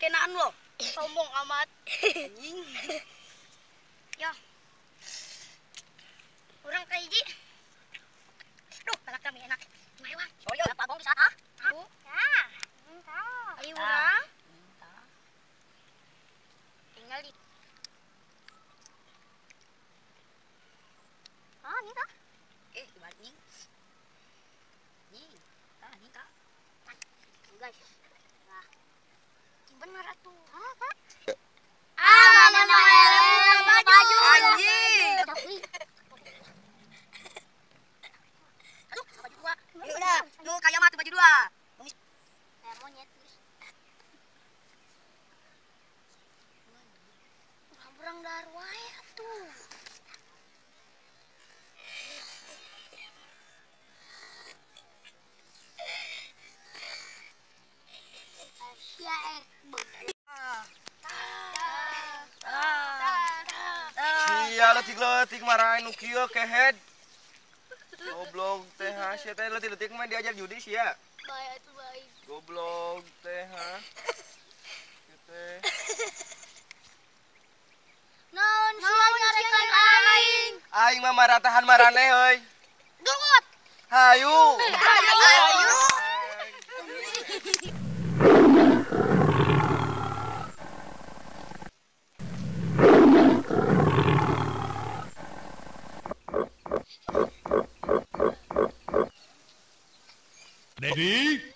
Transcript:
Kenaan lo. Sombong amat. Anjing. Ya. Urang ka hiji. Duh, balak kami enak. Mewah. Oh iya, Pak Gong bisa ah. Tah. Ayo urang. Tinggal di. Ah, ini tah. Eh, dibalik nih. Nih, tah, nih tah. Guys. Nah. Bener atuh. Ah, Kak. Ah, mana baju. Anjing. Aduh, baju dua. Ya udah, nu kaya mah tuh baju dua. Kayak monyet. Urang dahar wae atuh. Sia leutik-leutik marahin nu kieu kehed. Goblok teh ha, sia teh leutik-leutik mah diajar judi sia. Bae atuh bae. Goblok teh ha. Kieu teh. Naon sia nyarekan aing? Aing mah maratahan maraneh euy. Dungut. Hayu. Hayu. Ready?